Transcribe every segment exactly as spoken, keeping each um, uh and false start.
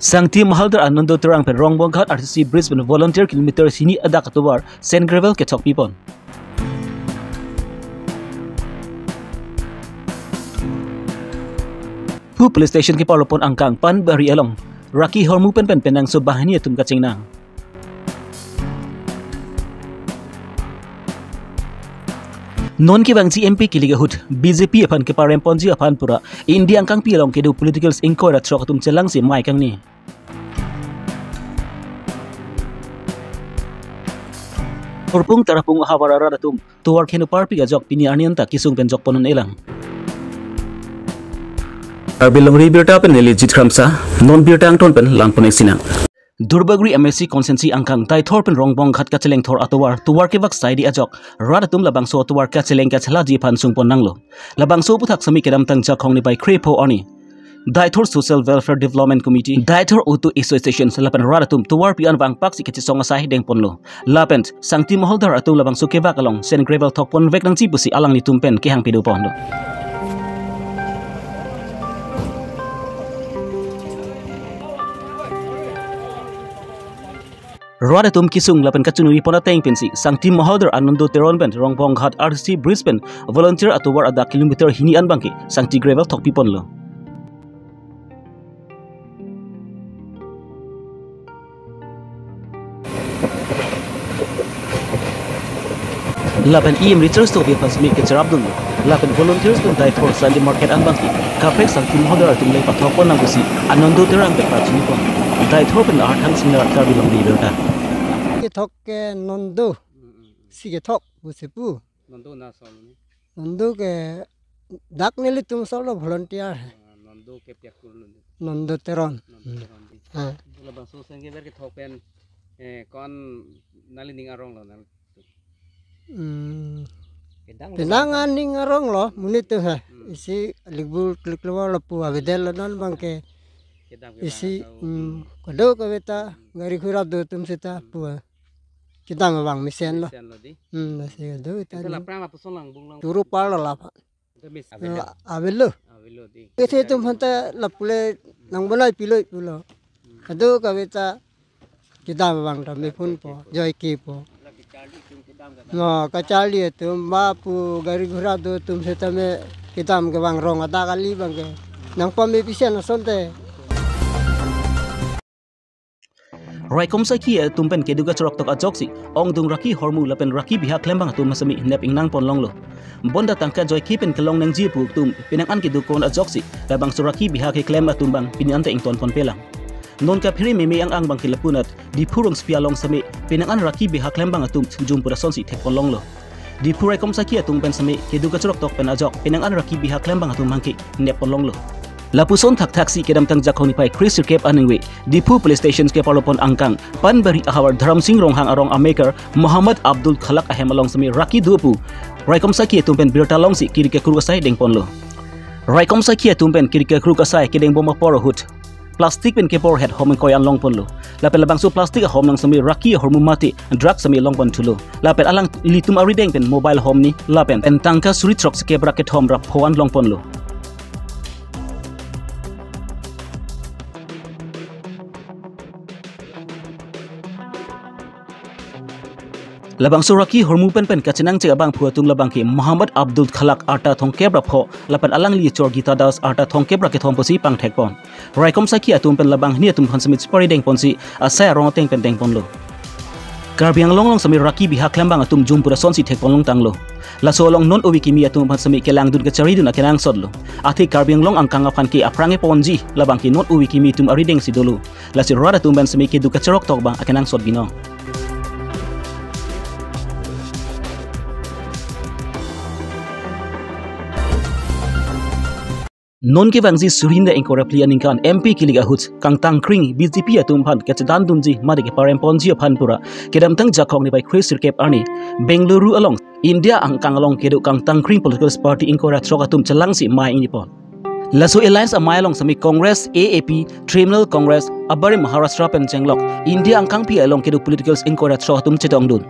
Sangti Mahaldar Anando Terang pen Rongbonghat R C C bridge pen volunteer kilometer hini adak atovar sand gravel kethok pipon. Diphu police station keparlopon angkang Panbari along Raki hormu pen pen penangso banghini atum kachingnang. Non kevangji M P kilik ahut B J P aphan keparemponji aphan pura India angkangpi along kedo political ingkoi ra throk atum chelangsi mei kangni. Kurpung Tarapung ahavar arat atum tovar kheno parpik ajok pini arni anta kesung pen jokpon un-elang. Karbi Longri Abirta pen neli Jit Kramsa, non birta angton pen langpon-ik sinang. Duarbagori M A C constituency angkang Deithor pen Rongbonghat kacheleng thor atovar, tovar kevak saidi ajok rat atum labangso atovar kacheleng kachelaji aphan sungpon nanglo. Labangso aphuthak semi kedamtang Jakhong niphai krepho arni Deithor Social Welfare Development Committee, Deithor Auto Association lapen rat atum tovar pi-an vangpaksi kachesong asai dengponlo. Lapen Sangti Mahaldar atum labangso kevak along sand gravel thokponvek nangji pusi alanglitum pen kehang pidopon. Rat atum kesung lapen kachiningri pon ateng pensi Sangti Mahaldar Anando Teron pen Rongbonghat R C C bridge pen volunteer atovar adak kilometer hini an abangke sand gravel thok piponlo. Lapen E M Richard Tokbi aphan semi kecherapdun. Lapen volunteers pen Deithor Sunday market an abangke kaprek Sangti Mahaldar atum le pathokpon nang pusi Anando Terang pen pachinipon. Deithor pen Arthang Singnar, Karbi Longri Abirta. Kethok ke Nondo si kethok pusi pu. Nondo na sol ni. Nondo ke dak nelitum solo volunteer. Ah, Nondo ke pihak kurlo ni. Nondo Teron. Nondo Teron di. Ah. Labangso sand gravel kethok pen, eh, ko-an nangli ning aronglo nang. Hmm. Kedang lo. Penang aning aronglo, monit atum he. Hmm. Isi ligbur kliklo lapu avedetlo non abangke. Kedang ke isi, bang atau, hmm, hmm, kadokave ta, hmm, gari ghora do atum seta, hmm, pu. Kedam abang mesenlo. Mesenlo di. Hmm, lasi kadokave ta. Ita di. Laphrang lapuson langbung lang. Turu parlo la pha. Ita mes. Avelo. Avelo. Avelo di. Kethe atum aphan ta lapu le nang bonai pilo pulo. Hmm. Kadokave ta kedam abang ta mephunpo, joike po. Lagi charli atum kedam ka. No, kacharli atum ba pu gari ghora do atum setame kedam ke bang rong adak kali abangke. Nangpamepisen asonte. Raikom Saikhi atum pen kedo kachorok tok ajoksi ongdung Raki hormu lapen Raki biha klembang atum semi nep ingnangpon longlo. Bonta tangka joike pen kelong nangji pu atum penang an kedokon ajoksi labangso Raki biha keklem atum abang pini anta ingtonpon pelang. Non kaphere meme ang-ang abangke lapunat Diphu rongsopi along semi penang an Raki biha klembang atum jumpu asonsi thekpon longlo. Diphu Raikom Saikhi atum pen semi kedo kachorok tok pen ajok penang an Raki biha klembang atum abangke neppon longlo. Lapuson thakthaksi kedamtang Jakhong niphai kre sirkep aningve Diphu police station keparlopon angkang Panbari ahavar Dharamsing Ronghang arong amekar Muhammad Abdul Khalak ahem along semi Raki do pu Raikom Saikhi atum pen birta longsi kiri kekruk asai dengponlo. Raikom Saikhi atum pen kiri kekruk asai kedengbom apor ahut plastic pen kepor het hom ingkoi an longponlo. Lapen labangso plastic ahom nang semi Raki ahormu mate drug semi longpon thulo. Lapen alanglitum arideng pen mobile hom ni lapen pen tangka suri throk sekep ra kethom ra pho an longponlo. Labangso Raki hormu pen pen kachenangchek abangphu atum labangke Muhammad Abdul Khalak arta thomkep ra pho lapen alangli chor Gita Das arta thomkep ra kethom pusi pangthekpon. Raikom Saikhi atum pen labanghini atum aphan semi chepari dengponsi asai arong ateng pen dengponlo. Karbi Anglong along semi Raki biha klembang atum jumpu asonsi thekpon longtanglo. Laso along non ove kimi atum aphan semi kelangdun kacharidun akenangsotlo. Athe Karbi Anglong angkang aphan ke aphrang keponji labangke non ove kimi atum aridengsi dolo. Lasi rat atum pen semi kedo kachorok tok abang akenangsot binong. Non kevangji suri hini ingkoi ra phli aningkan M P kilik ahut kangtangkring B J P atum aphan kachedandunji mate keparemponji aphan pura kedamtang Jakhong niphai kre sirkep arni Bengaluru along India angkang along kedo kangtangkring political party ingkoi ra throk atum chelangsi mei ingnipon. Laso alliance amei along semi Congress, A A P, Trinamool Congress, abarim Maharashtra pen chenglok India angkangpi along kedo political ingkoi ra throk atum chetongdun.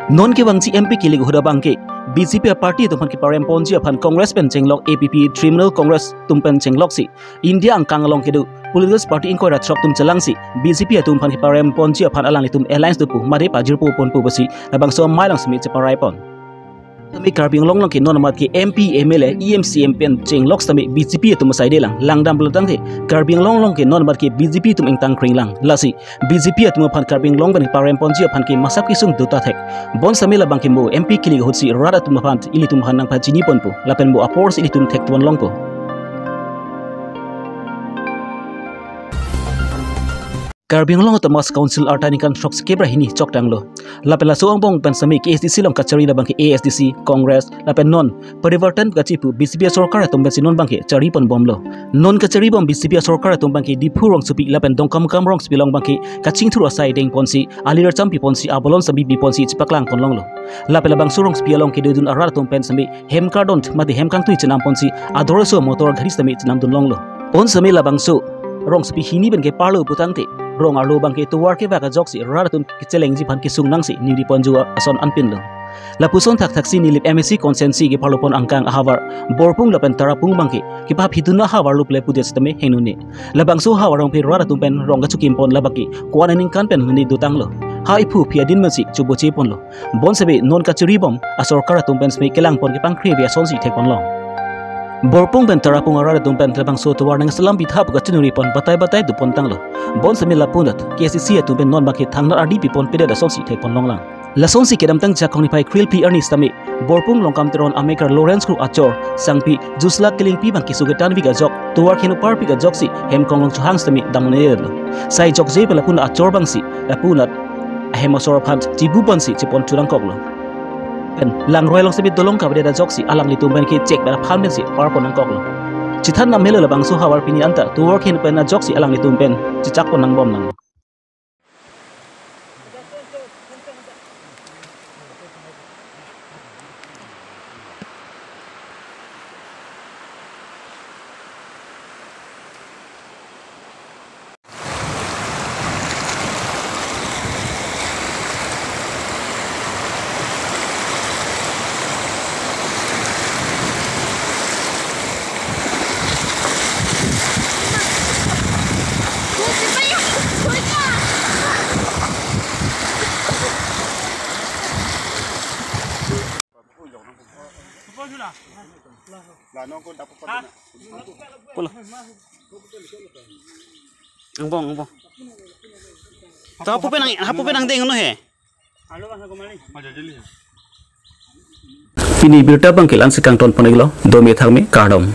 Non kevangji M P kilik ahut abangke B J P a-party atum aphan keparem ponji aphan Congress pen chenglok A P P, Trinamool Congress atum pen chenglok si India angkang along kedo political party ingkoi ra throk atum chelangsi B J P atum aphan keparem ponji aphan alanglitum alliance do pu mate pajirpo pon pu pusi labangso amei along simi cheparai pon. Tame Karbi Anglong along ke non amat ke M P, M L A, E M, C E M pen chenglok sitame B J P atum asai de lang, langdam pulo tangte Karbi Anglong along ke non amat ke B J P atum ingtang kring lang. Lasi B J P atum aphan Karbi Anglong pen parem ponji aphan ke masap kesung do ta thek. Bonsitame labang ke mo M P kilik ahut si rat atum aphan ilitum aphan nangpachini ponpo. Lapen mo apor si ilitum thek tuan longpo. Karbi Anglong Autonomous Council arta ningkan throksikep ra hini chok tanglo. Lapen laso angbong pen sitame K H A D C along kachari labang ke A S D C, Congress, lapen non Parivartan kachipu B J P asorkar atum pensi non abangke chari pon bomlo. Non kachari bom B J P asorkar atum abangke Diphu rongsopi lapen Dongkamukam rongsopi along abangke kachingthur asai deng ponsi, ali racham pi ponsi, abolon sabi pi ponsi chepaklang pon longlo. Lapen labangso rongsopi along kedodun arat atum pen sitame hem kardom mate hem kangtui chenam ponsi ador aso motor gari sitame chenam dun longlo. Bonsitame labangso rongsopi hini pen keparlo pu tangte rong arlo abangke tovar kevak ajoksi rat atum kechelengji aphan kesung nangsi ningri ponji ason anpinlo. Lapuson thakthak si Nilip M A C constituency keparlo pon angkang ahavar Borpung lapen Tarapung abangke kepahap hidun ahavar luplepu det sitame hengnune. Labangso ahavar along phi rat atum pen rong kachokim pon labangke ko-an aningkan pen huni dotanglo. Ha iphu phi adin pensi choboche ponlo. Bonsitame non kachari bom asorkar atum pen sitame kelang pon kepangkri ave asonsi thek pon long. Borpung pen Tarapung arat atum pen labangso tovar nangselam bitha pu kachiningri pon batai batai do pon tanglo. Bonsitame lapu anat K H A D C atum pen non abangke thangnat ardi pi pon pedet asonsi thek pon long lang. Lasonsi kedamtang Jakong niphai krilphli arni sitame Borpung Longkam Teron amekar Lawrence Kro achor sangpi Jusla Kilingpi abangke sugetan vik ajok tovar khen upar pik ajoksi hem konglong chohang sitame dam un-edetlo. Sai jokje pen lapu anat achor abangsi lapu anat ahem asor aphan chibu ponsi chepon churangkoklo. Pen langroi along sitame dolong kavedet ajoksi alanglitum pen kechek pen aphan pensi par pon nangkoklo. Chethan nam helo labangso ahavar pini anta tovar khen pen ajoksi alanglitum pen chechak pon nangbom nang. Pulo. Angbong, angbong. To hapu penang, hapu penang deng no he. Pini birta abangke la-ansi kangton pon-iklo, dome thakme, kardom.